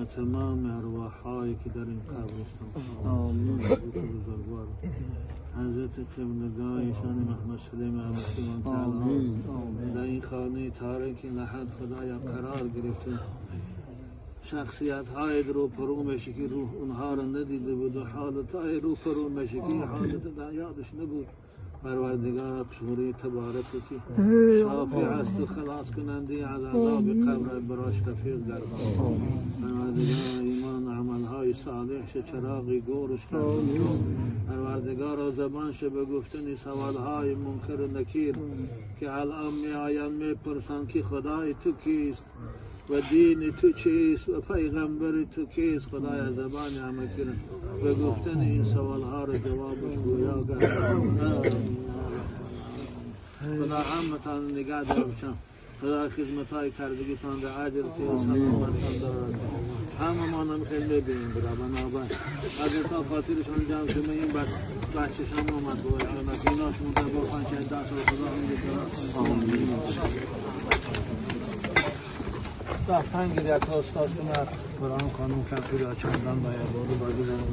و تمام ارواحهایی که در این قبرستان بزرگوار حضرت قبلگاه ایشان محمد سلیم عباسیان که الان در این خانه تاریک لحد خدایا قرار گرفته، شخصیت های رو پرو میشه که روح اونها رو ندیده بود و حالت های رو پرو میشه که حالت در یادش نبود. پروردگار شوری تبارک که شافع است و خلاص کننده از عذاب قبر براش رفیق گردان. پروردگار ایمان عملهای صالح شه چراغ گورش کردن. پروردگار زبان شه به گفتن سوالهای منکر و نکیر که الان می آیند می پرسند که خدای تو کیست و دین تو چیست و پیغمبر تو کیست. خدای زبان همه به گفتن این سوالها رو جوابش گویا گردان. خدا همتان نگه دارم. خدا خدمتهای کردگیتان در اجر و سلامتتان دارد. همه ما هم خیلی میبینیم برا بنابر از تا خاطرشان جمع شده این بچه‌شان آمد با ایشان ایناش مونده با 5-10 سال خدا هم رفتن گیر یک استاد که من برام خانم کمپیر چندان باید بارو بگیرم.